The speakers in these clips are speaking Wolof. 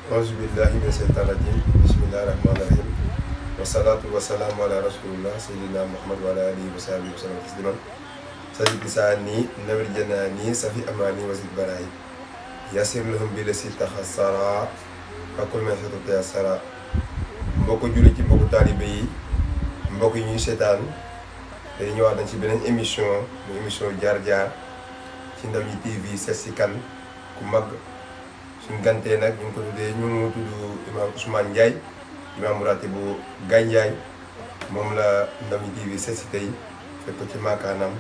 auzu billahi mina shaytaani rajim bismillahi rahmaani rahim wasalaatu wasalaamu ala rasulillah sayyidina muhammad wa ala alihi wa sahbihi wa sallam tasliman sajid lisaani nawir janaani safi amaani wasid baraay yasir lahum bi la si taxasara fakul men satu tayassara mbokk julli ci mbokku taalibe yi mbokk yi ñuy seetaan tey ñëwaat nañ ci beneen émission mu émission jaar-jaar ci Ndaw ñi TV seet si kan ku mag suñ gantee nag ñu ngi ko tuddee ñu ngi tudd Imam Ousmane Ndiaye imam ratibu Gandiaye moom la Ndaw ñi TV seet si tey fekk ko ci maakaanam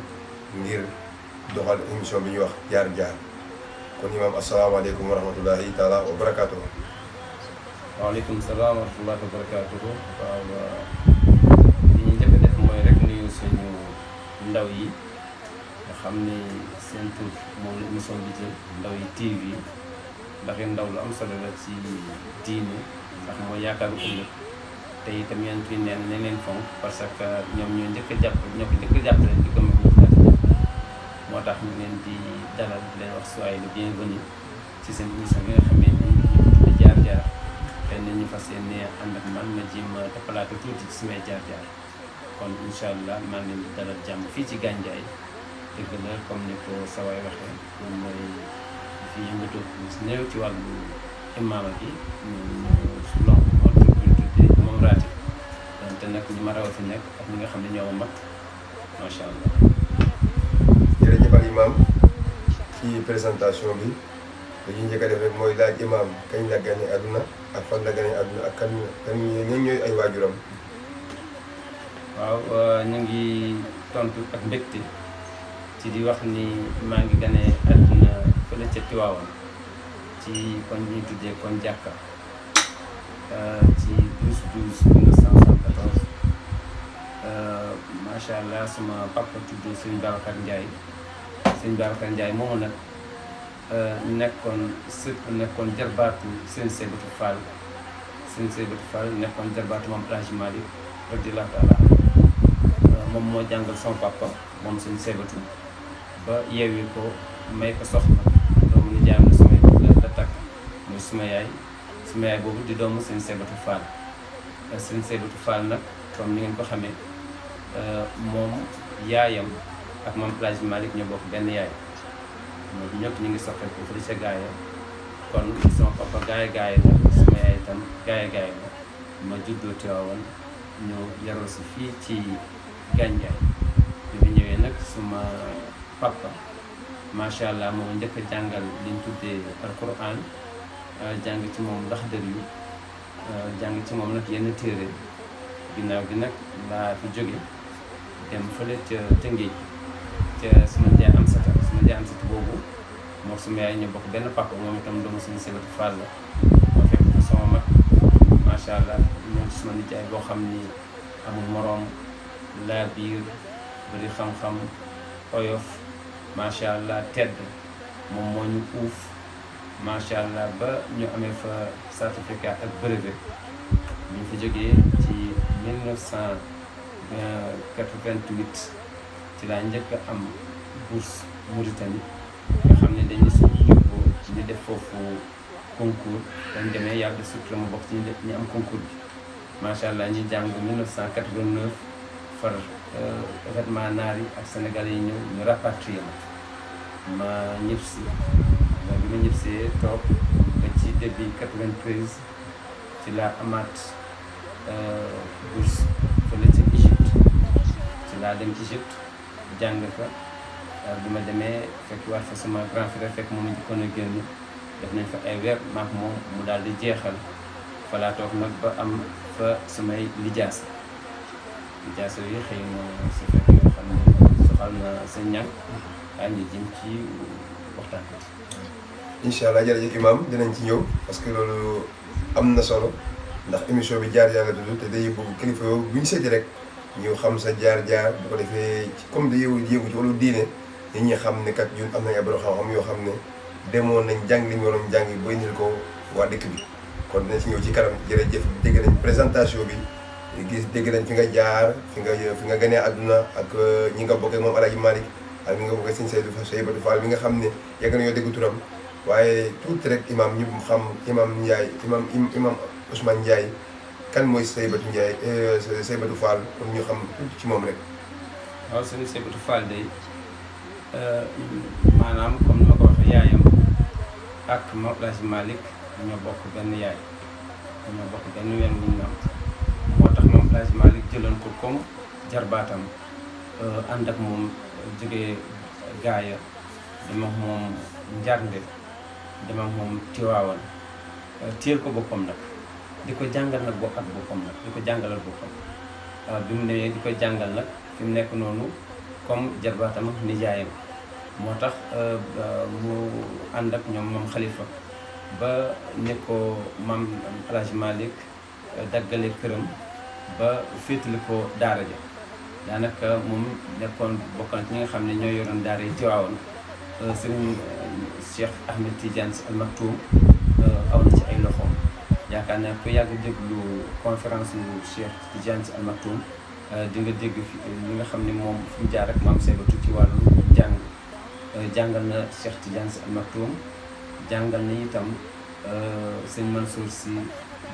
ngir doxal émission bi ñuy wax jaar-jaar kon imam asalaamaaleykum wa rahmatullahi taala wa barakaatuhu. waaleykum salaam wa rahmatullahi wa barakaatuhu. waaw li ñu njëkk a def mooy rek nuyu suñu ndaw yi nga xam ni seen tur moom la émission bi jël Ndaw ñi TV ndax ndaw lu am solo la ci diine ndax mooy yaakaaru ëllëg te itam yéen fi neen ne leen fonk parce que ñoom ñoo njëkk a jàpp ñoo ko njëkk a jàppale di ko mag ñu moo tax ñu leen di dalal di leen wax soyez le bienvenu ci seen émission bi nga xamee ni ñu ko tudde jaar-jaar xëy na ñu fas yéene ànd ak man ma ji ma toppalaate tuuti ci sumay jaar-jaar kon incha allah maa ngi leen di dalal jàmm fii ci Gandiaye dëgg la comme ni ko sawaay waxee moom mooy fi yëngatu si néew ci wàllu imaama bi ñu su lonk moo tudd ñu tuddee moom raati donte nag ñu ma raw fi nekk ak ñi nga xam ne ñoo ma mag macha allah. jërëjëf al imam ci présentation bi dañuy njëkk a def rek mooy laaj imam kañ la gane àdduna ak fan la gane àdduna ak kan ñan ñooy ay waajuram. waaw ñu ngi tontu ak mbégte ci di wax ni maa ngi gane àdduna fële ca Tiwaawan ci kon ñuy tuddee kon jàkka ci 12/12/1974 macha allah sama papa tudd sëñ Babacar Ndiaye sëñ Babacar Ndiaye moomu nag nekkoon jarbaatu sëñ Seybatu Fall nekkoon jarbaatu moom El Hadj Malick radiyallahu taala moom moo jàngal son papa moom sëñ Seybatu ba yeewi ko may ko soxna doomu ni jaam na sumay la takk muy suma yaay boobu di doomu sëñ Seybatu Fall nag comme ni ngeen ko xamee moom yaayam ak moom El Hadj Malick ñoo bokk benn yaay ñoom ñëpp ñu ngi soxee ko fële ca gaaya kon sama papa gaaya la suma yaay itam gaaya la ma juddoo Tiwaawan ñu yaroo si fii ci Gandiaye bi mu ñëwee nag suma papa macha allah moo njëkk a jàngal liñ tuddee alquran jàng ci moom Laxdari yu jàng ci moom nag yenn téere ginnaaw gi nag laa fi jóge dem fële ca Tëngéej ca suma njaay am sata boobu moo suma yaay ñu bokk benn papa moom itam doomu suñu Seybatu Fall la ma fekk ko sama mag macha allah ñoom suma nijaay boo xam ni amul moroom laa biir bari xam-xam oyof macha allah tedd moom moo ñu uuf macha allah ba ñu amee fa certificat ak brevet ñu fi jógee ci 1988 ci laa njëkk a am bourse Mauritanie nga xam ne dañu suñu yóbbu ñu def foofu concours dañ demee yàlla surtout ma bokk ci ñu am concours bi macha allah ñuy jàng 1989 far événement naar yi ak sénégalais yi ñëw ñu rapatrié ma ñëpp si bi ma ñëpp see toog ba ci début 93 ci laa amaat bourse fële ci Égypte ci laa dem Égypte jàng fa bi ma demee fekk waat fa sama grand frère fekk moom njëkkoon a génn def nañ fa ay weer maak moom mu daal di jeexal fa laa toog nag ba am fa samay lijaasa yi xëy na su fekkee yoo xam ne soxal na sa ñàkk waaye ñu jëm ci waxtaan bi. incha allah jërëjëf imam dinañ ci ñëw parce que loolu am na solo ndax émission bi jaar-jaar la tudd te day bëgg kilifa bu ñu seeti rek ñu xam sa jaar-jaar bu ko defee comme da yëngu ci wàllu diine nit ñi xam ne kat ñun am nañ ay borom xam-xam yoo xam ne demoon nañ jàng li ñu waroon jàng ba indil ko waa dëkk bi kon dinañ ci ñëw ci kanam jërëjëf dégg nañ présentation bi dégg nañ fi nga jaar fi nga gënee àdduna ak ñi nga bokkee moom El Hadj Malick ak ñi nga bokkee sëñ Seybatu Fall bi nga xam ne yàgg nañoo dégg turam waaye tuuti rek imam ñu xam imam Ndiaye imam Ousmane Ndiaye kan mooy Saybatu Ndiaye Saybatu Fall pour ñu xam tuuti ci moom rek. waaw sëñ Saybatu Fall day maanaam comme ni ma ko waxee yaayam ak Mawlaaji Malick ñoo bokk benn yaay ñoo bokk benn ween wu ñu am moo tax Mawlaaji Malick jëloon ko comme jarbaatam ànd ak moom jógee gaaya dem ak moom Njarnde dem ak moom Tiwaawan téel ko boppam nag di ko jàngal nag ak boppam nag di ko jàngalal boppam bi mu newee di ko jàngal nag fi mu nekk noonu comme jarbaatam ak nijaayam moo tax mu ànd ak ñoom moom xalifa ba ne ko maam El Hadj Malick daggale këram ba féetali ko daara ja daanaka moom nekkoon bokk na ci ñi nga xam ne ñoo yoroon daara yi Tiwaawan sëriñ Cheikh Ahmed Tidiane Sy Al Maktoum aw na ci ay loxoom yaakaar naa ku yàgg déglu conférence yu Cheikh Tidiane Sy Al Maktoum di nga dégg fi li nga xam ne moom fi mu jaar rek maam Saybatu ci wàllu jàng jàngal na Cheikh Tidiane Sy Al Maktoum jàngal na itam sëñ Mansour Sy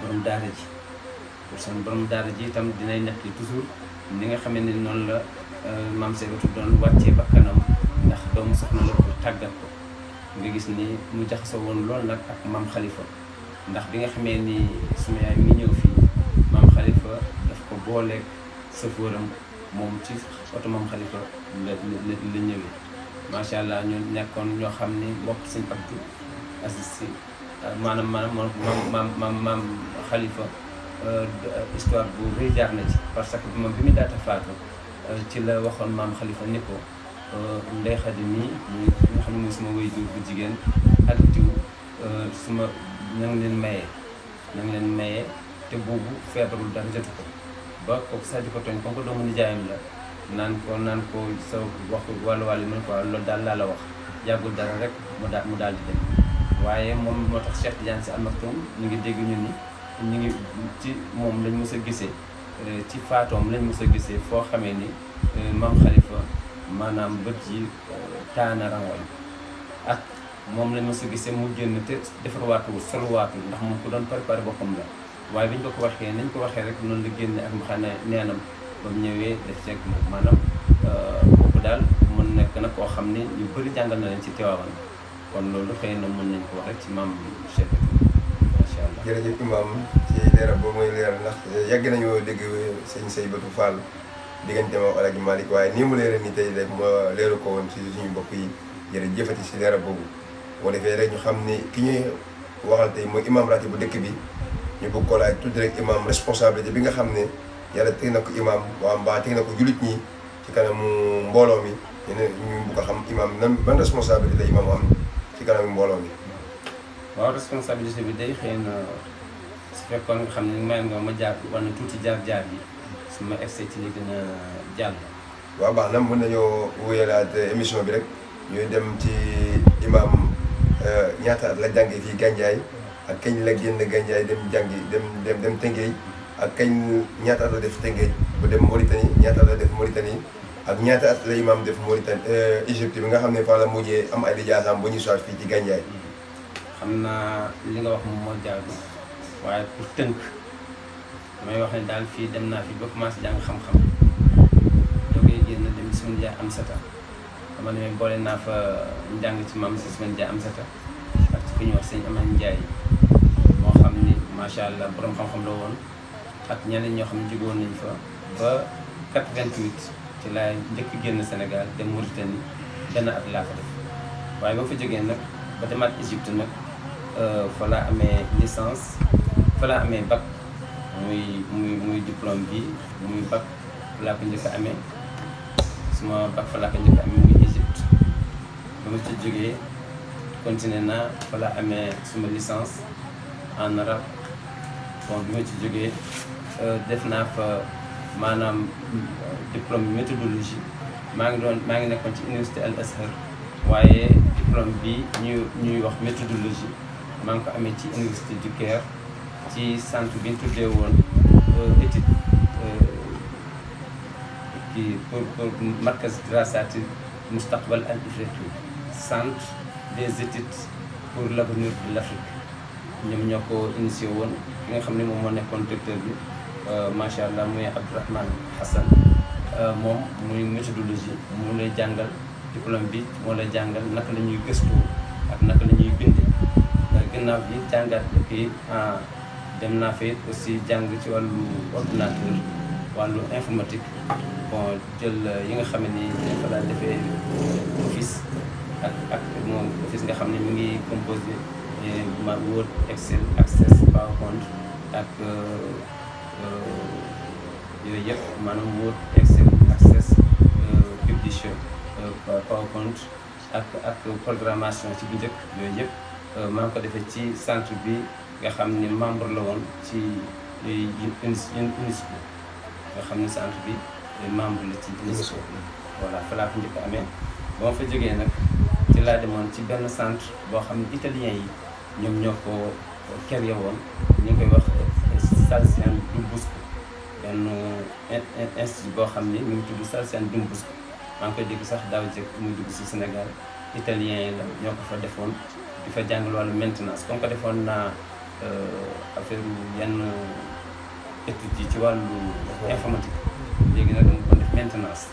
borom daara ji pour seen borom daara ji itam dinay nekk toujours ni nga xamee ne noonu la maam Saybatu doon wàccee bakkanam ndax doomu soxna la pour tàggat ko nga gis ni mu jaxasoo woon lool nag ak maam Khalifa ndax bi nga xamee ni suma yaay mi ñëw fii maam Khalifa daf ko booleeg sëfóoram moom ci oto maam Khalifa la ñëwee macha allah ñu nekkoon ñoo xam ni mbokk sëñ Abdou Aziz Sy maanaam maam Khalifa histoire bu rëy jaar na ci parce que moom bi mu daata faatu ci la waxoon maam Khalifa ni ko Ndeye Khady mii muy nga xam ne mooy suma waajur bu jigéen ak diw suma na nga leen mayee te boobu feebarul dara jotu ko ba kooku sax di ko tooñ comme que doomu nijaayam la naan ko sa wax wàllu mën ko loolu daal laa la wax yàggul dara rek mu daal di dem waaye moom moo tax Cheikh Tidiane Sy Al Maktoum ñu ngi dégg ñun ni ñu ngi ci moom lañ mës a gisee ci faatoom lañ mës a gisee foo xamee ni maam Khalifa maanaam bët yi taana rangoñ ak moom lañ mës a gisee mu génn te defarwaatu soluwaatu ndax moom ko doon préparé boppam la waaye bi ñu ko waxee nañ ko waxee rek noonu la génne ak mbaxana neenam ba mu ñëwee def ceeg maanaam kooku daal mën nekk na koo xam ne ñu bëri jàngal na leen ci Tiwaawan kon loolu xëy na mën nañ ko wax rek ci maam Cheikh macha allah. jërëjëf imam ci leeral boobu mooy leeral ndax yàgg nañoo dégg sëñ Saybatu Fall diggante moom El Hadj Malick waaye nii mu leeral ni tey rek ma leeru ko woon ci suñu mbokk yi jërëjëfati si leeral boobu boo defee rek ñu xam ni ki ñuy waxal tey mooy imam ratib bu dëkk bi ñu bëgg ko laaj tuuti rek imam responsabilité bi nga xam ne yàlla teg na ko imam waa mbaa teg na ko jullit ñi ci kanamu mbooloo mi ñu bëgg a xam imam nan ban responsabilité la imam am ci kanamu mbooloo mi. waaw responsabilité bi day xëy na su fekkoon nga xam ne may nga ma jaar wala tuuti jaar-jaar yi su ma egsee ci li gën a jàll. waaw baax na mën nañoo wóyalaat émission bi rek ñuy dem ci imam ñaata at la jàngee fii Gandiaye ak kañ la génn Gandiaye dem jàngi dem Tëngéej ak kañ ñaata at la def Tëngéej bu dem Mauritanie ñaata at la def Mauritanie ak ñaata at la imam def Mauritanie Égypte bi nga xam ne fa la mujjee am ay lijaasam bu ñu soit fii ci Gandiaye. xam naa li nga wax moom moo jaagu waaye pour tënk damay wax ne daal fii dem naa fi ba commencé jàng xam-xam doogee génn dem ci suñu jaay am sata dama ne boole naa fa njàng ci maam si suñu jaay am sata ak ci ku ñuy wax sëñ Amane Ndiaye moo xam ni macha allah borom xam-xam la woon ak ñeneen ñoo xam ne jógoon nañ fa ba 88 ci laay njëkk génn Sénégal dem Mauritanie benn at laa fa def waaye ba fa jógee nag ba demaat Égypte nag fa laa amee licence fa laa amee bac muy diplôme bi muy bac fa laa ko njëkk a amee suma bac fa laa ko njëkk a amee muy Égypte ba ma ci jógee continué naa fa laa amee suma licence en arabe bon bi ma ci jógee def naa fa maanaam diplôme méthodologie maa ngi nekkoon ci université Al Azhar waaye diplôme bi ñuy wax méthodologie maa ngi ko amee ci université du Caire ci centre bi ñu tuddee woon étude kii pour markaz dirasati mustaqbal al ifriqi centre des études pour l'avenir de l'Afrique ñoom ñoo ko initié woon ki nga xam ne moom moo nekkoon directeur bi macha allah muy Abdourahmane Hassan moom muy méthodologie mu lay jàngal diplôme bi moo lay jàngal naka la ñuy gëstu ak naka la ñuy bindee gannaaw bi jàngat kii dem naa fa aussi jàng ci wàllu ordinateur wàllu informatique bon jël yi nga xam ne ni dañ fa daal defee office ak moom office nga xam ne mi ngi composé ma Word Excel Access PowerPoint ak yooyu yëpp maanaam Word Excel Access Publisher PowerPoint ak programmation ci bu njëkk yooyu yëpp maa ngi ko defee ci centre bi nga xam ni membre la woon ci UNESCO nga xam ni centre bi membre la ci UNESCO voilà fa laa ko njëkk amee ba ma fa jógee nag ci laa demoon ci benn centre boo xam ne italien yi ñoom ñoo ko créé woon ñu ngi koy wax Salesian Don Bosco benn institut boo xam ni ñu ngi tudd Salesian Don Bosco maa ngi koy dégg sax daaw jëkk muy dugg si Sénégal italien yi la ñoo ko fa defoon di fa jàngal wàllu maintenance comme que defoon naa affaire yenn études yi ci wàllu informatique léegi nag dama ko def maintenance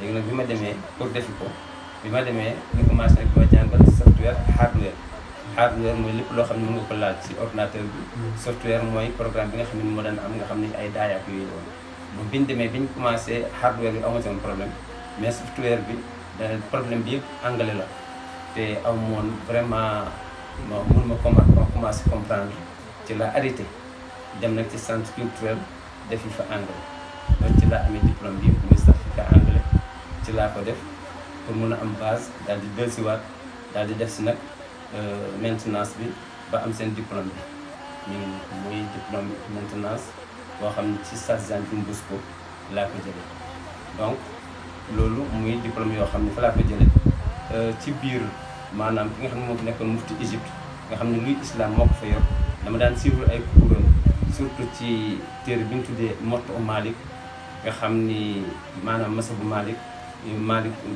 léegi nag bi ma demee pour defi ko bi ma demee ñu commencé nag ma jàngal software ak hardware mooy lépp loo xam ne mën nga ko laaj ci ordinateur bi software mooy programme bi nga xam ne moo daan am nga xam ne ay daayaak yooyu woon bu biñ demee biñ commencé hardware bi amoon problème mais software bi problème bi yëpp anglais la te amoon vraiment mun ma commencé comprendre ci la arrêté dem nag ci centre culturel defi fa anglais donc ci laa amee diplôme bi muy certificat anglais ci laa ko def pour mun a am base daal di dellusiwaat daal di def si nag maintenance bi ba am seen diplôme bi ñu muy diplôme maintenance boo xam ne ci Salesian Don Bosco laa ko jëlee donc loolu muy diplôme yoo xam ne fa laa ko jëlee ci biir maanaam ki nga xam ne moo fi nekkoon mufti Égypte nga xam ne luy islam moo ko fa yor dama daan suivre ay cours surtout ci téere bi ñu tuddee Motto Malik nga xam ni maanaam masabu Malik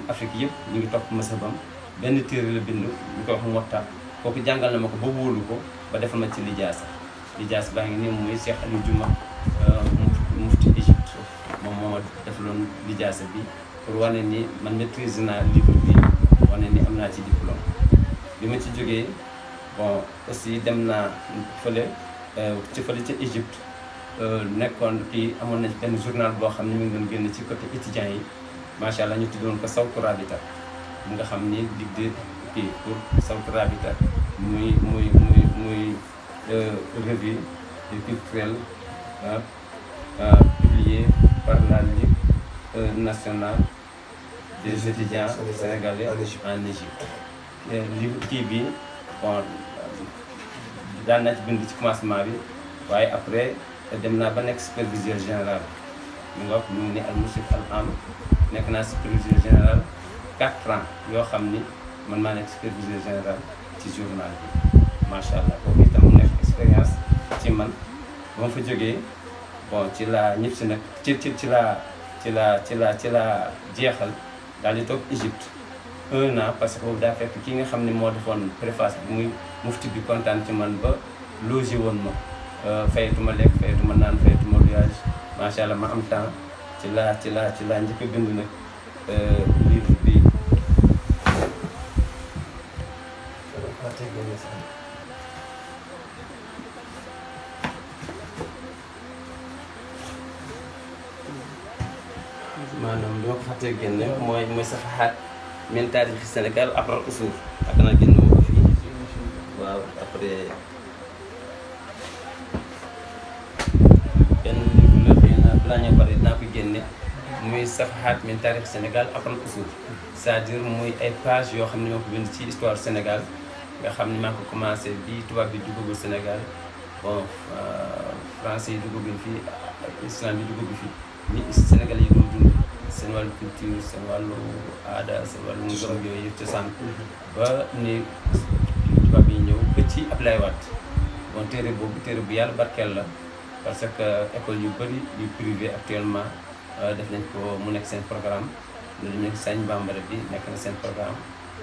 Afrique yëpp ñu ngi topp masabam benn téere la bind ñu koy wax Motta kooku jàngal na ma ko ba wóolu ko ba defal ma ci lijaasa baa ngi nii muy Cheikh Aliou Diouma mufti Égypte moom moo ma defaloon lijaasa bi pour wane ni man maîtrise naa livre bi wane ni am naa ci diplôme bi ma ci jógee bon aussi dem naa fële ca Égypte nekkoon kii amoon na benn journal boo xam ne mi ngi doon génn ci côté étudiants yi macha allah ñu tuddoon ko Sawtu Rabita mu nga xam ni digg kii pour Sawtu Rabita muy revue culturelle publiée par la Ligue nationale des étudiants sénégalais en Égypte livre kii bi bon daan naa ci bind ci commencement bi waaye après dem naa ba nekk superviseur général mu nga wax mu ni al musrif al am nekk naa superviseur général 4 ans yoo xam ni man maa nekk superviseur général ci journal bi macha allah boobu itam mu nekk expérience ci man ba ma fa jógee bon ci laa ñëpp si nag ci laa jeexal daal di toog Égypte 1 an parce que boobu daa fekk ki nga xam ne moo defoon préface bi muy mufti bi kontaan ci man ba logé woon ma fayatuma lekk fayatuma naan fayatuma voyage macha allah ma am temps ci laa njëkk a bind nag livre bi maanaam li ma ko fàttee génne mooy safahaat min taarixi Sénégal après usul ak na génn ma ko fii waaw après benn livre la xëy na balaa ñoo pare dinaa ko génne muy safahaat min taarixi Sénégal après usul c'est-à-dire muy ay page yoo xam ne ñoo ko bind ci histoire Sénégal nga xam ne maa ko commencé bi tubaab bi duggagul Sénégal bon français yi duggagul fii islam yi duggagul fii ni Sénégal yi doon dund seen wàllu culture seen wàllu aada seen wàllu ngëm yooyu yëpp cosaan ba ni tubaab yi ñëw ba ci Ablaye Wade bon téere boobu téere bu yàlla barkeel la parce que école yu bëri yu privé actuellement def nañ ko mu nekk seen programme lu ñu Sagne Bambara bi nekk na seen programme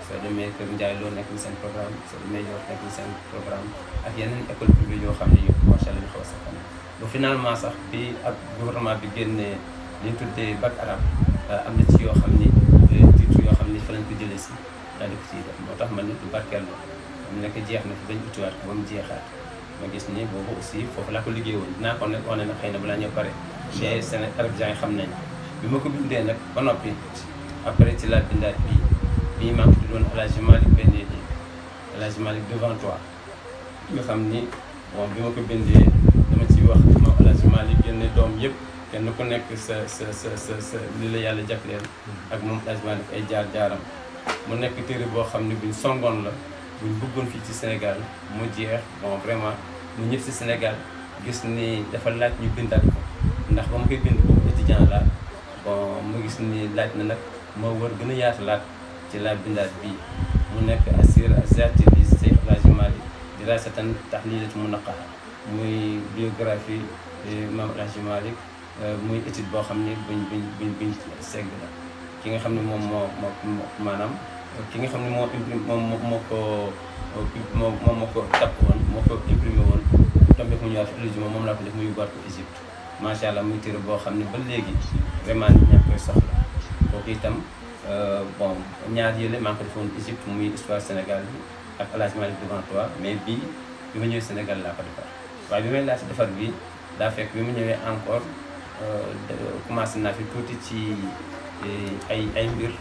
soo demee Kër Ndiaye loo nekk ni seen programme soo demee Yoff nekk ni seen programme ak yeneen école privée yoo xam ne yëpp macha allah ñu xaw a sakkan ba finalement sax bi ak gouvernement bi génnee li ñu tuddee bac arabe am na ci yoo xam ni titre yoo xam ni fa lañ ko jëlee si daal di ko ciy def moo tax ma ne du barkeel la mu nekk jeex na fi bañ utiwaat ko ba mu jeexaat ma gis ni boobu aussi foofu laa ko liggéey woon dinaa ko nekk wane na xëy na balaa ñëw pare mais seen arabisants yi xam nañ bi ma ko bindee nag ba noppi après ci laa bindaat bii maa ngi tuddoon El Hadj Malick Benedé El Hadj Malick devant toi nga xam ni bon bi ma ko bindee dama ciy wax moom El Hadj Malick génne doom yëpp kenn ku nekk sa li la yàlla jagleel ak moom El Hadj Malick ay jaar-jaaram mu nekk téere boo xam ne buñ songoon la buñ bëggoon fii ci Sénégal mu jeex bon vraiment mu ñëpp ci Sénégal gis ni dafa laaj ñu bindaat ko ndax ba ma koy bind boobu étudiant la bon mu gis ni laaj na nag moo war gën a yaatalaat ci laa bindaat bii mu nekk assir azati bi Seex El Hadj Malick dirasatan tahlilatu munaqaha muy biographie Maam El Hadj Malick muy étude boo xam ne buñ segg la ki nga xam ne moom moo maanaam ki nga xam ne moo ko tapp woon moo ko imprimé woon tombé mu ñëwaat fi élusion moom laa ko def mu yóbbuwaat ko Égypte macha allah muy téere boo xam ne ba léegi vraiment nit ñaa koy soxla kooku itam bon ñaar yële maa ngi ko defoon Égypte muy histoire Sénégal bi ak El Hadj Malick devant toi mais bii bi ma ñëwee Sénégal laa ko defar waaye bi may laata defar bi daa fekk bi ma ñëwee encore commencé naa fi tuuti ci ay mbir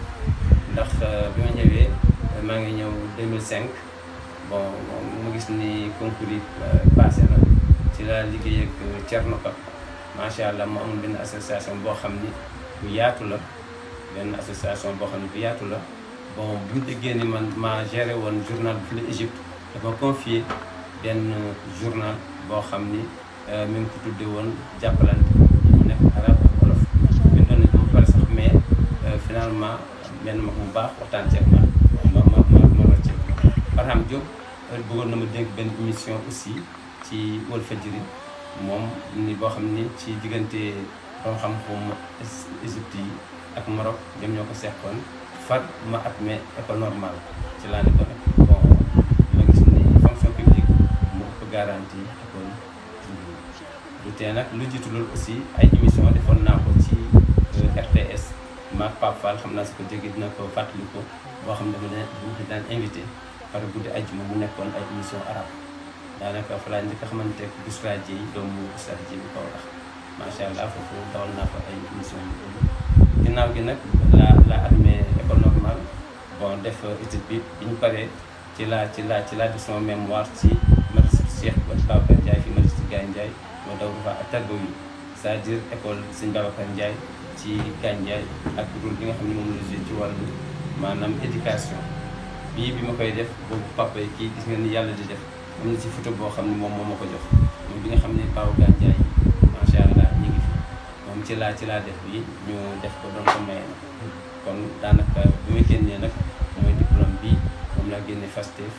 ndax bi ma ñëwee maa ngi ñëw 2005 bon mu gis ni concours yi passé na ci la liggéey ak Thierno Ka macha allah mu amul benn association boo xam ni bu yaatu la benn association boo xam ne bu yaatu la bon bu ñu déggee ni man maa géré woon journal bi fi la Égypte dafa confié benn journal boo xam ni mi ngi ko tuddee woon jàppalante mu nekk arabe ak wolof bindoon nañ ko ba pare sax mais finalement benn mag bu baax waxtaan ceeb ma rocce Barham Diop bëggoon na ma dénk benn émission aussi ci Walfadjri moom ni boo xam ni ci diggante boo xam-xam Égypte yi ak Maroc ñoom ñoo ko seqoon far ma admet école normale ci laa ne ko nag bon ma gis ni fonction publique mu ëpp garantie école du tee nag lu jiitu loolu aussi ay émission defoon naa ko ci RTS maak Pape Fall xam naa si ko jege dina ko fàttali ko boo xam ne dama daan invité par guddi ajjuma mu nekkoon ay émission arabe daanaka fa laa njëkk a xamante ne Bichra Dieye doomu Bichra Dieye bi kaw lax macha allah foofu dawal naa fa ay émission yu bëri ginnaaw gi nag la admet école normale bon def étude bi ñu paree ci laa def sama mémoire ci magistrat Cheikh Babacar Ndiaye fi magistrat Gaye Ndiaye moo daw fa ak tarbawi c'est-à-dire école Sëñ Babacar Ndiaye ci Gaye Ndiaye ak rôle bi nga xam ne moom la joué ci wàllu maanaam éducation bi ma koy def boobu papa yi kii gis nga ni yàlla di def am na ci photo boo xam ne moom moo ma ko jox moom bi nga xam ne Pao Gaye Ndiaye macha allah ñu ngi fi moom ci laa def bi ñu def ko doon ko maye na kon daanaka bi ma génnee nag mooy diplôme bi moom laa génne FASTEF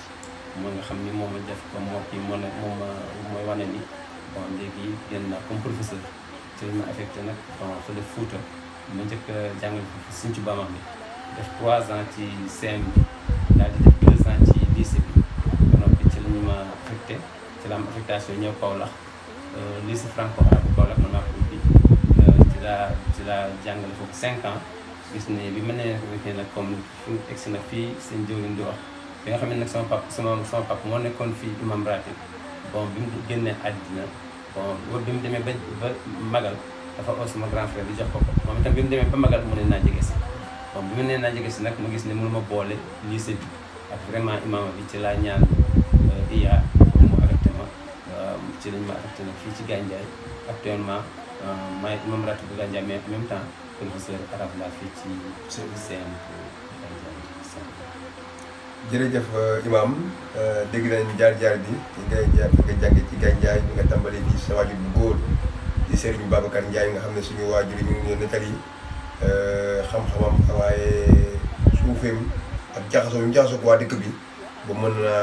moo nga xam ni moom la def ko mooy wane ni bon léegi génn naa comme professeur ci la ma affecté nag bon fële Fouta ma njëkk a jàngale fi Sinthiou Bamax bi def 3 ans ci CM bi daal di def 2 ans ci lycée bi ba noppi ci la ñu ma affecté ci la am affectation ñëw Kaolack lycée franco-arabe Kaolack man maa ko ubbi ci la jàngale foofu 5 ans gis ne bi ma nee nag comme fu egsi nag fii seen jëwriñ di wax bi nga xam ne nag sama papa moo nekkoon fii imam ratib bon bi mu génnee àddina bon bi mu demee ba magal dafa oo sama grand frère di jox ko moom itam bi mu demee ba magal mu ne naa jege si bon bi mu nee naa jege si nag ma gis ne mënu ma boole lycée bi ak vraiment imam bi ci laa ñaan iya pour mu affecté ma ci lañ ma affecté nag fii ci Gaye Ndiaye actuellement maay imam ratib bu Gaye Ndiaye mais en même temps professeur arabe laa fii ci CM jërëjëf imam dégg nañ jaar-jaar bi nga jànge ci Gaye Ndiaye bi nga tàmbali di sa waajur bu góor di Serigne Babacar Ndiaye nga xam ne suñu waajur yi ñu ngi ñëw nettali xam-xamam waaye suufeem ak jaxasoo ko waa dëkk bi ba mën a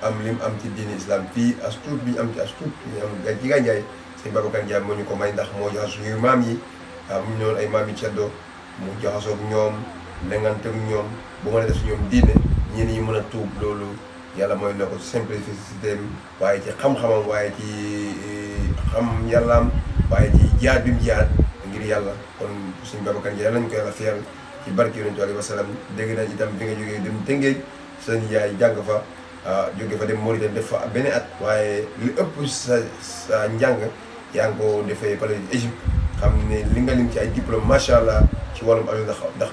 am lim am ci diini islam fii as tuut bi ñu am ci as tuut bi ñu am ci Gaye Ndiaye Serigne Babacar Ndiaye moo ñu ko may ndax moo jox suñuy maam yi waaw mu ñëwoon ay maam yi ceddo mu jaxasoo ak ñoom lengante ak ñoom ba mën a def si ñoom diine bu ñenn ñi mën a tuub loolu yàlla mooy na ko ci simplicité waaye ci xam-xamam waaye ci xam yàllaam waaye ci jaar bi mu jaar ngir yàlla. kon suñu Babacar Ndiaye yàlla nañu ko yàlla fiyal ci barke yonent bi alayhi wa salaam. dégg nañ itam bi nga jógee dem Tëngéej seen yaay jàng fa jóge fa dem Mauritanie def fa benn at waaye li ëpp sa njàng yaa ngi ko defee pare Égypte. xam ne li nga lim ci ay diplôme macha allah ci wàllum alu ndax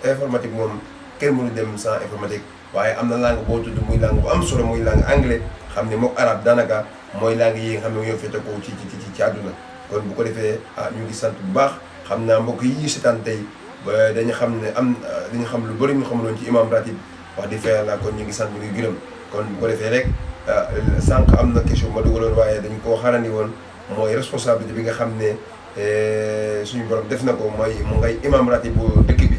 informatique moom kenn mënu dem sans informatique. waaye am na langue boo tudd muy langue bu am solo muy langue anglais xam ne mook arabe daanaka mooy langue yi nga xam ne ñoo féete ko ci àdduna. kon bu ko defee ñu ngi sant bu baax xam naa mbokk yi seetaan tey ba dañu xam ne dañu xam lu bëri ñu xamuloon ci imam ratib wax di fayal la kon ñu ngi sant ñu ngi gërëm. kon bu ko defee rek sànq am na question ma dugaloon waaye dañu koo xarandi woon mooy responsabilité bi nga xam ne suñu borom def na ko mooy mu ngay imam ratib bu dëkk bi.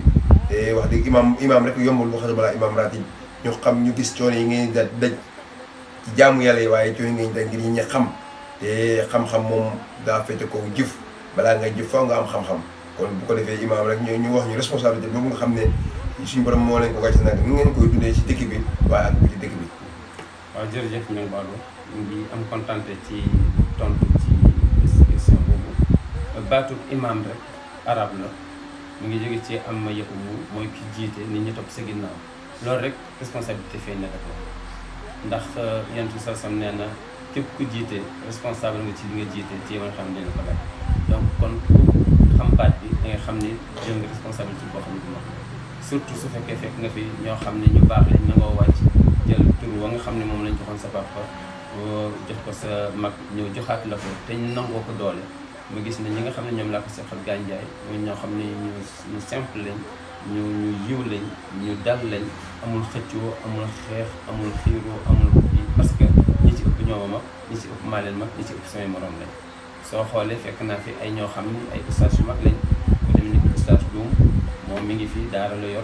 te wax dëgg imam rek yombul wax dëgg balaa imam ratib ñu xam ñu gis coono yi ngeen daj ci jaamu yàlla yi waaye coono yi ngeen daj ngir ñi xam te xam-xam moom daa féete ko jëf balaa ngay jëf faaw nga am xam-xam. kon bu ko defee imam rek ñu wax ñu responsabilité boobu nga xam ne suñu borom moo leen ko wàcc nag ni ngeen koy dundee ci dëkk bi waaye ak bu ci dëkk bi. waaw jërëjëf Ndiang Badou ñu ngi am kontante ci tontu ci question boobu baatu imam rek arab la. mu ngi jóge ci am ma yëpp mooy ki jiite nit ñi topp sa ginnaaw loolu rek responsabilité feeñ na ko ndax yonent bi sallam nee na képp ku jiite responsable nga ci li nga jiite ci yow nga xam ne dina ko laaj. donc kon ku xam baat bi da nga xam ni jël nga responsabilité boo xam ne du mag surtout su fekkee fekk nga fi ñoo xam ne ñu baax lañ nangoo wàcc jël tur wa nga xam ne moom lañ joxoon sa papa jox ko sa mag ñëw joxaat la ko te ñu nangoo ko doole. ma gis ne ñi nga xam ne ñoom laa ko seqal gànjaay mooy ñoo xam ne ñu simple lañ ñu yiw lañ ñu dal lañ amul xëccoo amul xeex amul xiiroo amul kii parce que ñi ci ëpp ñoo ma mag ñi ci ëpp maa leen mag ñi ci ëpp samay morom lañ. soo xoolee fekk naa fi ay ñoo xam ni ay ustaas yu mag lañ ku dem ni ko ustaas Dioum moom mi ngi fi daara la yor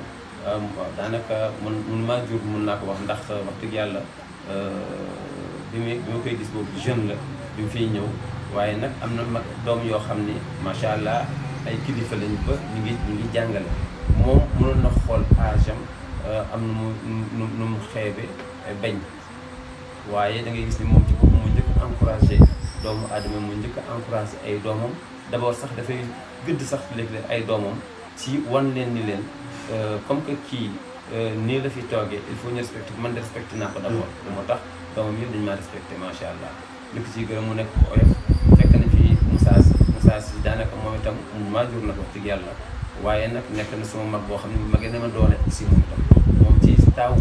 daanaka mun maa jur mun naa ko wax ndax wax dëgg yàlla bi ma koy gis boobu jeune la bi mu fiy ñëw. waaye nag am na mag doom yoo xam ni macha allah ay kilifa lañ ba ñu ngi jàngale moom mënoon na xool âge am nu mu xeebe bañ waaye da ngay gis ni moom ci boppam mu njëkk encouragé doomu aadama mu njëkk encouragé ay doomam d'abord sax dafay gëdd sax léeg-léeg ay doomam ci wan leen ni leen comme que kii nii la fi toogee il faut ñu respecté man de respecté naa ko d'abord. moo tax doomam yëpp dañu maa respecté macha allah li ko ciy gërëm mu nekk ko oyof. fekk na fi Moussa si daanaka moom itam maa jur na ko wax dëgg yàlla waaye nag nekk na sama mag boo xam ne magee na ma doole aussi moom itam moom ci taawu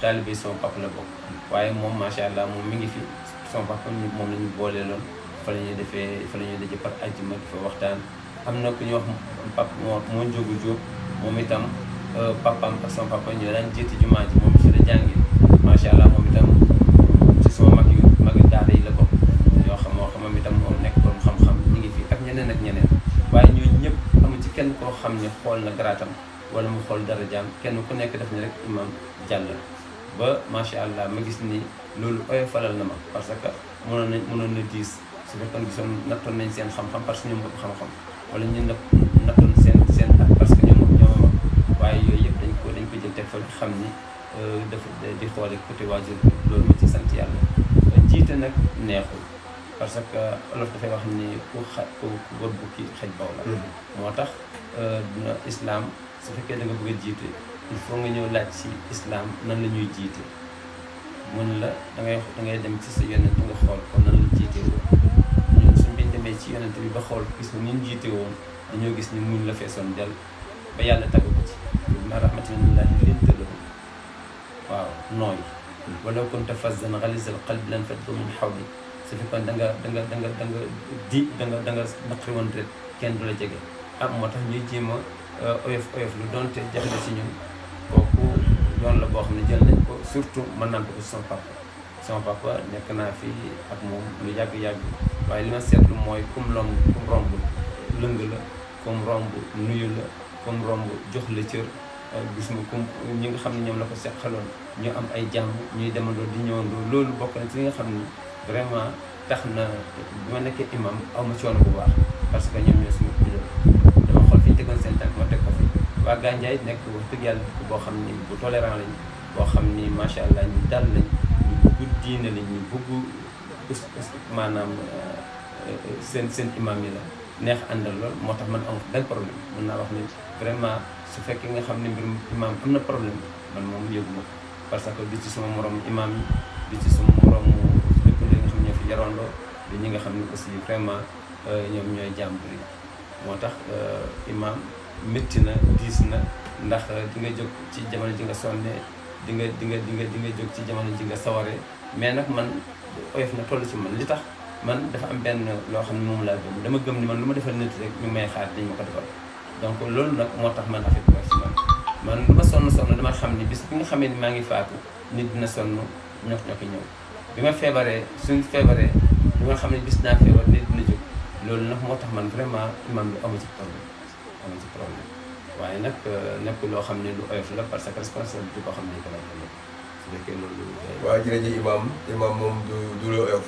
taalibe sama papa la bokk waaye moom macha allah moom mi ngi fi sama papa moom la ñu boolee loon fa la ñuy daje par àjjuma fa waxtaan. am na ku ñuy wax papa moo njógu jóob moom itam papaam ak sama papa ñu daan jiiti jumaa ji moom fi la jàngi macha allah moom itam ci sama mag daara yi la bokk yoo xam moom itam moom nekk borom xam-xam ñu ngi fi ak ñeneen ak ñeneen waaye ñooñu ñëpp amu ci kenn koo xam ne xool na garaatam wala mu xool darajaam kenn ku nekk def ni rek imam jàll ba macha allah ma gis ni loolu oyofalal na ma parce que mënoon na diis su fekkoon gisoon nattoon nañ seen xam-xam parce que ñoom ëpp xam-xam wala ñu nattoon seen at parce que ñoom ma waaye yooyu yëpp dañ ko jël teg fa xam ni dafa di xoole côté waajur loolu ma ci sant yàlla jiite nag neexul parce que olof dafay wax ni ku góor bukki xaj baw la moo tax islam su fekkee da nga bëgg a jiite il faut nga ñëw laaj ci islam nan la ñuy jiite mun la da ngay dem ci sa yonent nga xool ko nan la jiite woon ñun suñ biñ demee ci yonent bi ba xool gis ni ñu jiite woon dañoo gis ni muñ la feesoon del ba yàlla tagg ko ci ma rahmatullahi linta lahu waaw nooy walaw kunta fazzan ghalizal qalbi lan faddu min hawlik su fekkoon da nga naqari woon rek kenn du la jege moo tax ñuy jéem a oyof lu doonte jafe na si ñun kooku yoon la boo xam ne jël nañ ko surtout mën naa ko sama papa nekk naa fi ak moom lu yàgg waaye li ma seetlu mooy kum romb lëng la kum romb nuyu la kum romb jox la cër gis nga kum ñi nga xam ne ñoom la ko seqaloon ñu am ay jàmm ñuy demandoo di ñëwandoo loolu bokk na ci li nga xam ni vraiment tax na bi ma nekkee imam aw ma coono bu baax parce que ñoom ñoo suñu kuréel dama xool fi ñu tegoon seen tànk ma teg ko fi waa Gandiaye nekk wax dëgg yàlla boo xam ni bu tolérant lañ boo xam ni macha allah ñu dal lañ ñu bëgg diine lañ ñu bëgg maanaam seen imam yi la neex àndal lool moo tax man am benn problème mën naa wax ni vraiment su fekkee nga xam ne mbirum imam am na problème man moom yëguma ko parce que di ci suma morom imam yi di ci suma morom dëkkandoo nga xam ñoo fi yarandoo di ñi nga xam ne aussi vraiment ñoom ñooy jàmbur yi moo tax imam métti na diis na ndax di nga jóg ci jamono ji nga sonne di nga jóg ci jamono ji nga sawaree mais nag man oyof na toll ci man li tax man dafa am benn loo xam ne moom laa gëm dama gëm ni man lu ma defal nit rek ñu may xaar dañ ma ko defal donc loolu nag moo tax man affaire bi ci man lu ma sonn dama xam ni bis bi nga xamee ni maa ngi faatu nit dina sonn ñokki ñëw bi ma feebaree suñ feebaree bi nga xam ne bis naa feebar nit dina jóg loolu nag moo tax man vraiment imam bi amu ci problème waaye nag nekk loo xam ne lu oyof la parce que responsabilité boo xam ne ko la su fekkee loolu waaw jërëjëf imam moom du lu oyof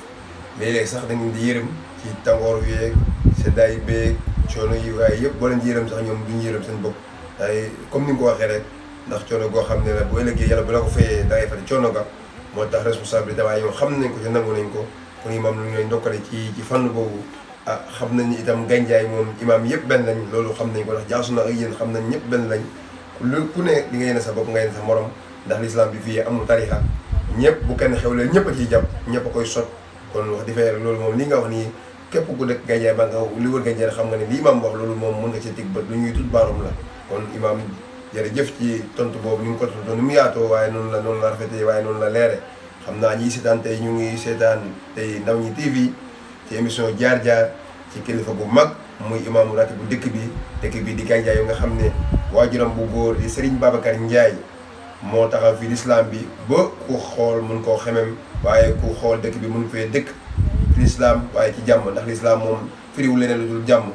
mais léegi sax dañu di yërëm ci tàngoor yeeg seddaay beeg coono yi waaye yëpp boo leen di yërëm sax ñoom duñu yërëm seen bopp waaye comme ni nga ko waxee rek ndax coono goo xam ne la bu ëllëgee yàlla bu la ko fayee da ngay fay coono ga moo tax responsabilité waaye ñoom xam nañ ko te nangu nañ ko kon imam lu ñu lay ndokkale ci fànn boobu ah xam nañ itam gànjaay moom imam yëpp benn lañ loolu xam nañ ko ndax jaasu na ak yéen xam nañ ñëpp benn lañ ku ne di nga yéene sa bopp nga yéene sa morom ndax l'islam bi fii amul tarixa ñëpp bu kenn xewlee ñëpp a ciy jàpp ñëpp a koy sot kon wax di fay rek loolu moom li nga wax nii képp ku dëkk gànjaay ba nga li wër gànjaay xam nga ne li imam wax loolu moom mën nga ci tig bët lu ñuy tut baarom la kon imam jërëjëf ci tontu boobu ni mu ko tontu ni mu yaatoo waaye noonu la rafetee waaye noonu la leere xam naa ñiy seetaan tey ñu ngi seetaan tey Ndaw ñi TV ci émission jaar-jaar ci kilifa bu mag muy imaamu ratib bu dëkk bi di gànjaay nga xam ne waajuram bu góor di Serigne Babacar Ndiaye moo taxaw fi l'islam bi ba ku xool mun koo xemem waaye ku xool dëkk bi mun fee dëkk ci l'islam waaye ci jàmm ndax l'islam moom firiwul leneen lu dul jàmm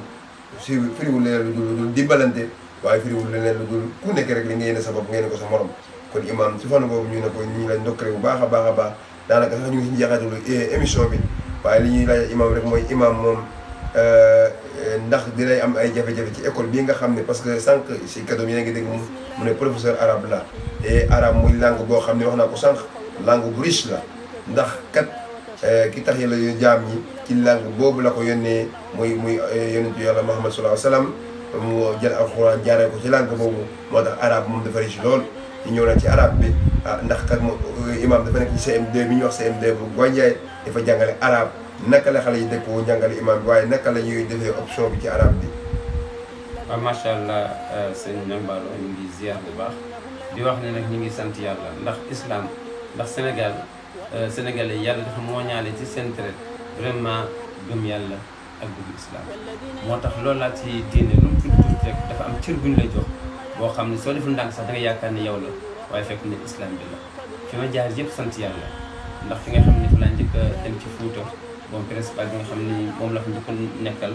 firiwul leneen lu dul dimbalante waaye firiwul leneen lu dul ku nekk rek li nga yéene sa bopp nga yéene ko sa morom kon imam ci fànn boobu ñu ne ko ñu lañ ndokkale bu baax a baax daanaka sax ñu ngi ci njeexatalu émission bi waaye li ñuy laaj imam rek mooy imam moom ndax dinay am ay jafe-jafe ci école bii nga xam ne parce que sànq si kaddu yi ngi dégg mu ne professeur arabe la et arabe muy langue boo xam ne wax naa ko sànq langue bu riche la ndax kat ki tax yàlla yu jaam ñi ci langue boobu la ko yónnee muy yonentu yàlla Muhammad sallallahu alayhi wa sallam mu jël alxuraan jaaree ko ci langue boobu moo tax arabe moom dafa riche lool ñu ñëw na ci arabe bi ndax kat imam dafa nekk ci CM2 bi ñuy wax CM2 bu Gonjaay dafa jàngale arabe naka la xale yi dëkkoo jàngale imam bi waaye naka la ñuy defee option bi ci arabe bi. waaw macha allah sëñ Niang ñu ngi ziar bu baax di wax ne nag ñu ngi sant yàlla ndax islam ndax Sénégalais yàlla dafa mooñaale ci seen traite vraiment gëm yàlla ak bëgg islam moo tax loolu laa ci diine lu mu tuuti rek dafa am cër bu ñu lay jox boo xam ne soo deful ndànk sax da nga yaakaar ne yow la waaye fekk ne islam bi la fi ma jaar yëpp sant yàlla ndax fi nga xam ne fi laa njëkk a dem ci Fuuta moom principal bi nga xam ni moom la fa njëkkoon nekkal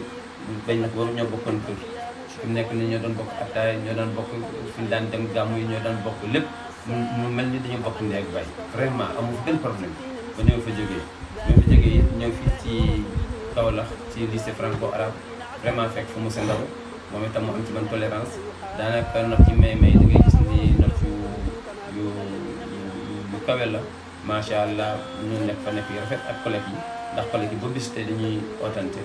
bañ nag boobu ñoo bokkoon kër fi mu nekk ni ñoo doon bokk attaay ñoo doon bokk fi ñu daan dem gàmmu yi ñoo doon bokk lépp mu mel ni dañu bokk ndey ak baay vraiment amul benn problème ba ñëw fa jógee ñëw fii ci Kaolack ci lycée franco arabe vraiment fekk fa monsieur Ndaw moom itam mu am ci ban tolérance daanaka note ci may da ngay gis ni note yu kawe la macha allah ñu nekk fa nekk yu rafet ak collègue yi ndax collègue yi ba bis tey dañuy ootante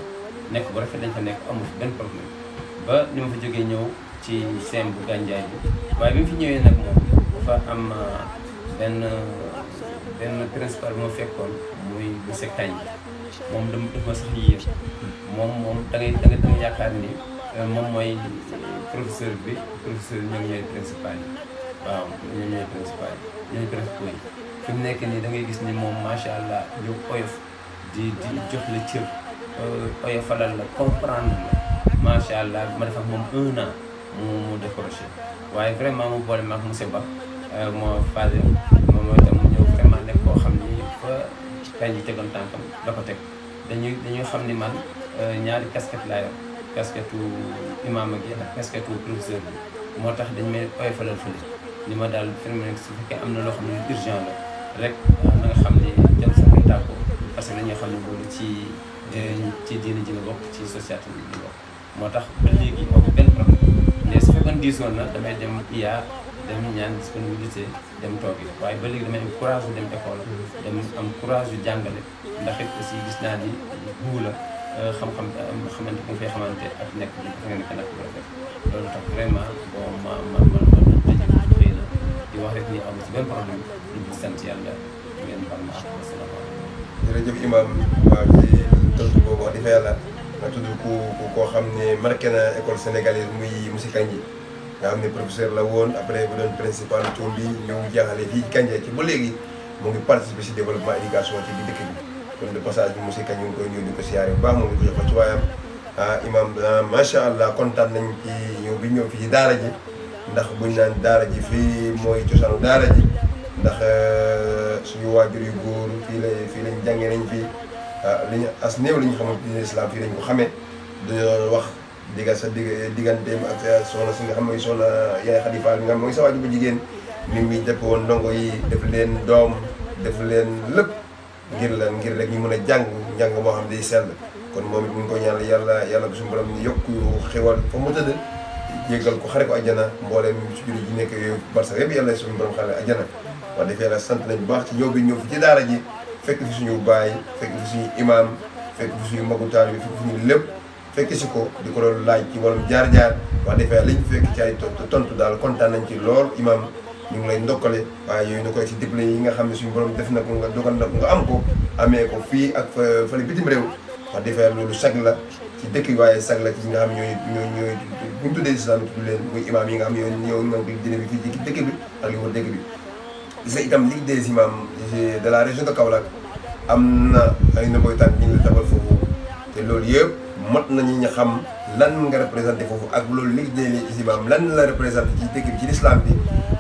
nekk bu rafet dañ fa nekk amul benn problème ba ni ma fa jógee ñëw ci CEM bu Gandiaye bi waaye bi mu fi ñëwee nag moom dafa am benn principal bi ma fekkoon muy monsieur Kagne moom dafa sax yéer moom da ngay yaakaar ni moom mooy professeur ñoom ñooy principal yi waaw ñoom ñooy principal yi ñooy principaux yi fi mu nekk nii da ngay gis ni moom macha allah ñu oyof di jox la cër oyofalal la comprendre la macha allah ma def ak moom 1 an mu décroché waaye vraiment mu boole ma ak monsieur Ba moo phase moom itam mu ñëw vraiment nekk koo xam ni fa kañ yi tegoon tànkam da ko teg dañuy xam ni man ñaari casquette laa yor casquette imam ak ak casquette professeur bi moo tax dañ may oyofalal fële ni ma daal firme su fekkee am na loo xam ne urgent la rek na nga xam ne jëm sa koy tàggoo parce que dañuy xam ne loolu ci diine ji la bokk ci société bi la bokk moo tax ba léegi amul benn problème mais su fekkoon diisoon na damay dem IA dem ñaan disponibilité dem toogi waaye ba léegi damay am courage yu dem école dem am courage yu jàngale ndax it aussi gis naa ni buu la xam-xam xamante bu fay xamante ak nekk bi dafa nekk nag bu rafet loolu tax vraiment bon ma xëy na di wax rek ni am si benn problème ñu ngi sant yàlla ngeen baal ma ak asalaamaaleykum. jërëjëf imam waaw ci tontu boobu wax di fa yàlla nga tudd koo xam ne marqué na école sénégalaise muy monsieur Kandji nga xam ne professeur la woon après bu doon principal tool bi ñëw jaaxale fii Kandji ci ba léegi mu ngi participer si développement éducation ci bi dëkk bi kon de passage bi monsieur Kandji ñu ngi koy ñëw di ko siyaare bu baax moom di ko jox ko ci waayam imam macha allah kontaan nañ ci ñëw bi ñëw fii ci daara ji ndax buñ naan daara ji fii mooy cosaanu daara ji ndax suñu waajur yu góor fii lañ jàngee nañ fii li ñu as néew li ñu xamante ni islam fii lañ ko xamee dañu doon wax digganteem ak soxna si nga xam mooy soxna yaay Xadi Faal nga xam mooy sa waajur bu jigéen nit mi def woon ndongo yi def leen doom def leen lépp ngir rek ñu mën a njàng moo xam day sell kon moom it mu ngi ko ñaan yàlla bu suñu borom ñu yokk xewal fa mu tëdd jéggal ko xare ko ajjana mbooleem ci jullit ji nekk yooyu barsa yëpp yàlla suñu borom xare ajjana wax defee la sant nañ bu baax ci ñëw bi ñëw fi ci daara ji fekk fi suñu baay fekk fi suñu imam fekk fi suñu magu taal bi fekk fi suñu lépp fekk si ko di ko doon laaj ci wàllum jaar-jaar wax defee liñ fekk ci ay tontu daal kontaan nañ ci lool imam ñu ngi lay ndokkale waaye yooyu na koy ci diplôme yi nga xam ne suñu borom def na ko nga dogal na ko nga am ko amee ko fii ak fële bitim réew wax defee loolu sag la ci dëkk yi waaye sag la ci nga xam ñooy bu ñu tuddee islam tudd leen muy imam yi nga xam ñoo ñoo ngi dina bi fii ci dëkk bi ak li wër dëkk bi gis nga itam ligue des imams de la région de Kaolack am na ay nëboy tànk ñu ngi la tabal foofu te loolu yëpp mat nañu ñu xam lan nga représenté foofu ak loolu ligue des imams lan la représenté ci dëkk bi ci l'islam bi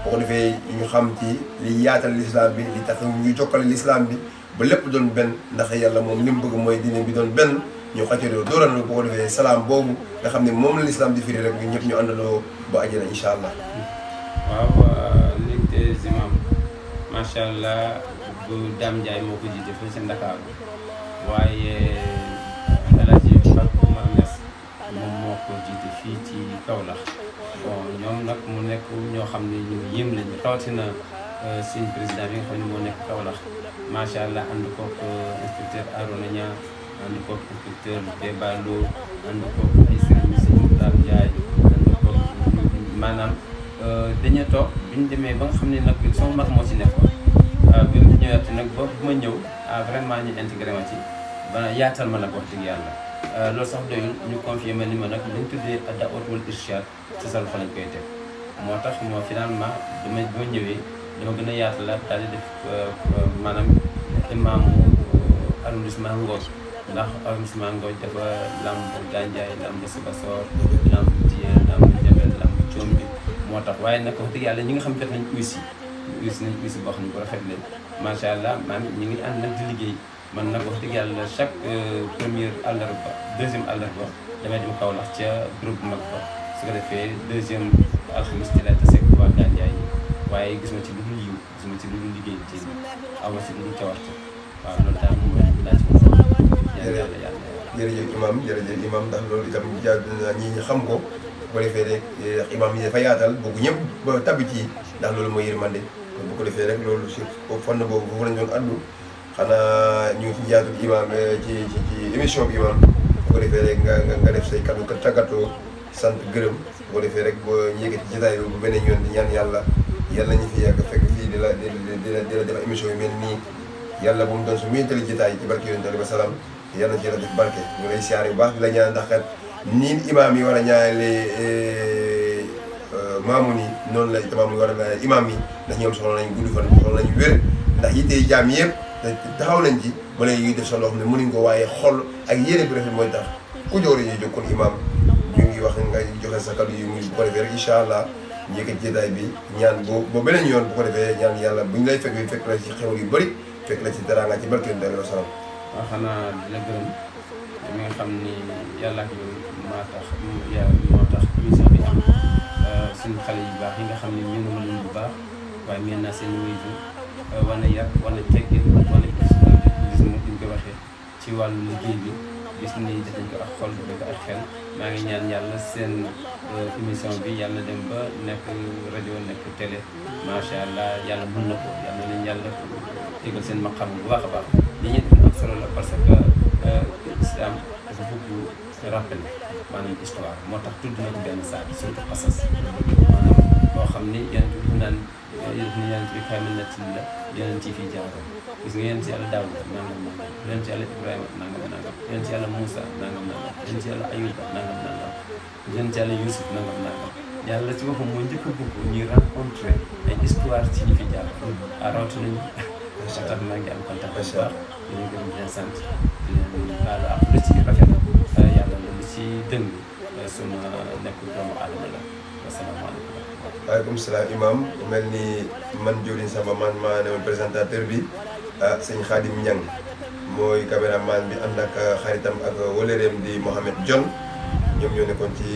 boo ko defee ñu xam ci li yaatal l'islam bi li tax ñu jokkale l'islam bi ba lépp doon benn ndax yàlla moom li mu bëgg mooy diine bi doon benn ñu xàccandoo dóorandoo boo ko defee salaam boobu nga xam ne moom la l'islam di firi rek ñu ñëpp ñu àndandoo ba àjjana incha allah. waaw ligue des imams macha allah bu Dame Ndiaye moo ko jiite fii si Ndakaaru waaye El Hadj Pape Oumar Niass moom moo ko jiite fii ci Kaolack bon ñoom nag mu nekk ñoo xam ne ñu yéem lañu rawatina suñu président bi nga xam ne moo nekk Kaolack macha allah ànd koog inspecteur Arona Niang ànd koog inspecteur Déba Lo ànd koog ay services yu Dame Ndiaye ànd koog maanaam dañuy toog bi ñu demee ba nga xam ne nag sama mag moo ci nekkoon bi mu ñëwaat nag ba bu ma ñëw vraiment ñu intégré ma ci ba yaatal ma nag wax dëgg yàlla loolu sax doyul ñu confié ma ni ma nag dañ tuddee da'wat wal irshad ci sa loxo lañ koy teg moo tax moo finalement bi ma ñëwee dama gën a yaatalaat daal di def maanaam imaamu arrondissement Ngor ndax arrondissement Ngor dafa lamb Gandiaye lamb Sibassor lamb Dieng lamb Diabel lamb Thiomby moo tax waaye nag wax dëgg yàlla ñi nga xam def nañ uysi boo xam ne bu rafet leen macha allah maanaam ñi ngi ànd nag di liggéey man nag wax dëgg yàlla chaque première àllarba deuxième àllarba damay dem Kaolack ca groupe bu mag ba su ko defee deuxième alxamis ci lay tase ak waa Gandiaye waaye gis ma ci lu dul yiw gis ma ci lu dul liggéey ci aw ma ci lu dul cawarte waaw loolu daal moom laa ci mën a yàlla jërëjëf imam ndax loolu itam jaadu na ñi ñu xam ko bu ko defee rek imam yi dafa yaatal bëgg ñëpp ba tabbi ci ndax loolu mooy yërmande kon bu ko defee rek loolu si fànn boobu foofu lañ doon addu xanaa ñu ngi ci jaatul imam ci émission bi imam bu ko defee rek nga def say kaddu ka tàggatoo sant gërëm bu ko defee rek boo ñu yëkkati jotaay bu beneen yoon di ñaan yàlla ñu fi yàgg fekk fii di la def émission yu mel nii yàlla bu mu doon su muyentali jotaay ci barke yonent bi salaam yàlla ci yàlla def barke ñu lay siyaare bu baax di la ñaan ndax kat nii imaam yi war a ñaanale maamu ni noonu la imaam yi war a ñaanale imaam yi ndax ñoom soxla nañ gudd fan soxla nañ wér ndax yittee jaam yëpp taxaw nañ ci ba léegi yuy def sa loo xam ne mënuñ ko waaye xol ak yéene bi rafet mooy tax ku joor yi jóg kon imaam ñu ngi wax nga joxe sa kaddu yi muy bu ko defee rek incha allah ñu yëkkati jotaay bi ñaan boo beneen yoon bu ko defee ñaan yàlla bu ñu lay fekk la ci xewal yu bëri fekk la ci daraanga ci barke Yonent bi salaam. waaw xanaa di la gërëm mi nga xam ni yàlla ak yow moo tax émission bi am suñu xale yu baax yi nga xam ne ñu ngi leen bu baax waaye mel naa seen wéyju wane yar wane teggin wane professionnalisme ñu ko waxee ci wàllu liggéey bi gis ni def nañ ko ak xol def ko ak xel maa ngi ñaan yàlla seen émission bi yàlla dem ba nekk rajo nekk télé macha allah yàlla mën na ko yàlla nañ yàlla tegal seen maqam bu baax a baax li ñuy def am solo la parce que islam dafa bëgg rappel maanaam histoire moo tax tudd na ko benn saa bi surtout xasas maanaam boo xam ni yonent bi naan yonent bi kaay na ci la yonent yi fii jaaroon gis nga yonent yàlla Daawuda nangam nangam yonent yàlla Ibrahima nangam nangam yonent yàlla Moussa nangam nangam yonent yàlla Ayuba nangam nangam yonent yàlla Youssouf nangam nangam yàlla ci boppam moo njëkk a bëgg ñuy rencontré ay histoire ci ñi fi jaaroon rawatina nañu moo tax maa ngi am contact bu baax di leen gërëm di leen sant di leen baalu ak lu ci rafet yàlla la lu ci dëng suma nekk doomu aadama la wasalaamaaleykum. waaleykum salaam imam mel ni man jëriñ sama man maa ne woon présentateur bi sëñ Khadim Niang mooy caméraman bi ànd ak xaritam ak wëlëreem di Mohamed John ñoom ñoo nekkoon ci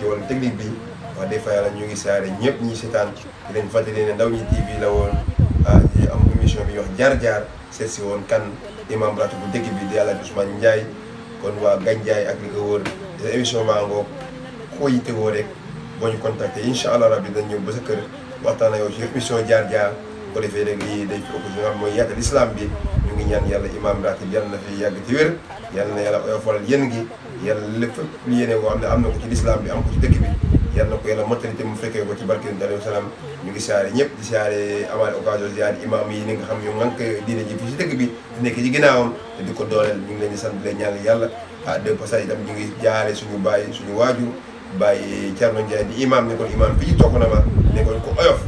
wàllu technique bi wax dëgg fa yàlla ñu ngi saare ñëpp ñi seetaan di leen fàttali ne Ndaw ñi TV la woon di am émission bi wax jaar-jaar seet si woon kan imam ratu bu dëkk bi di Alaaji Ousmane Ndiaye kon waa Gandiaye ak li ko wër sa émission baa ngoog koo yitte woo rek boo ñu contacté incha allah rabbi dañ ñëw ba sa kër waxtaan ak yow ci émission jaar-jaar ko defee rek lii day fi ëpp nga xam mooy yaatal islam bi ñu ngi ñaan yàlla imam ratib yàlla na fi yàgg ci wér yàlla na yàlla oyofal yéen gi yàlla lépp lu yéene koo xam ne am na ko ci lislaam bi am ko ci dëkk bi yàlla na ko yàlla mottali te mu fekkee ko ci barke yonent alayhi salaam ñu ngi siyaare ñëpp di siyaare amaale occasion siyaare imam yi ni nga xam ñu ngank diine ji fii si dëkk bi di nekk ci ginnaawam te di ko dooleel ñu ngi leen di sant leen ñaan yàlla de passage itam ñu ngi jaare suñu bàyyi suñu waajur bàyyi Thierno Ndiaye di imam nekkoon imam fii ci toog na ma nekkoon ku oyof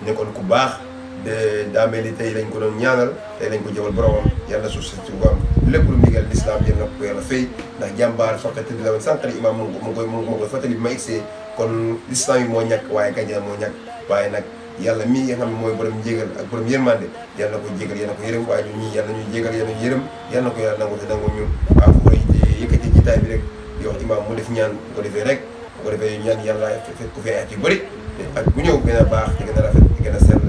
nekkoon ku baax de daamee ni tey lañ ko doon ñaanal tey lañ ko jëmal boromam yàlla suuf si ko am lépp lu ndigal l'islam yéen na ko yàlla fay ndax jàmbaar faqat di la woon sànqali imam mu koy fàttali bi ma egsee kon l'islam yi moo ñàkk waaye Gandiaye moo ñàkk waaye nag yàlla mii nga xam ne mooy borom jégal ak borom yërmande yàlla na ko jégal yàlla na ko yërëm waaye ñun ñii yàlla ñuy jégal yàlla ñu yërëm yàlla na ko yàlla nangu te nangu ñu waaw fu koy yëkkati jitaay bi rek di wax imam mu def ñaan bu ko defee rek bu ko defee ñaan yàlla fekk ku fi at yu bëri te ak bu ñëw gën a baax te gën a rafet te gën a sell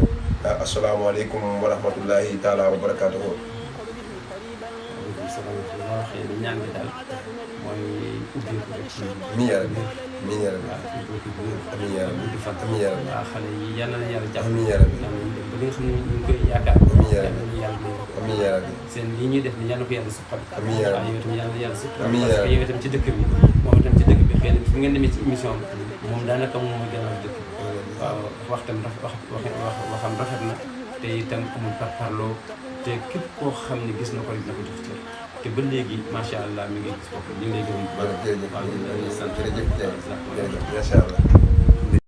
asalaamaaleykum wa rahmatullahi taala wa barakaatuhu. waaleykum salaam wa rahmatulah ñaan gi daal mooy ubbeeku rek. amiin yaa rabbi amiin yaa rabbi. waaw ubbeeku bu wér. amiin yaa rabbi di fan. amiin yaa rabbi. waaw xale yi yal na yàlla jàpp. amiin yaa rabbi. yal nañu dem ba li nga xam ne ñu ngi koy yaakaar. amiin yaa rabbi. yal nañu yàlla may. amiin yaa rabbi. seen lii ñuy def ni yal na ko yàlla suqal. amiin yaa rabbi. waaw yow itam yal na yàlla suqal. amiin yaa parce que rabbi. yow itam ci dëkk bi moom itam ci dëkk bi xëy na fu ngeen demee ci émission bi moom daanaka moom mooy gënal dëkk bi. waaw waxtam waxam rafet na te itam amul parparloo te képp koo xam ne gis na ko rek na ko jox cër te ba léegi macha allah mi ngi gis boppam ñu ngi lay gërëm bu baax. jërëjëf waaw ñu ngi lay sant jërëjëf jërëjëf macha allah.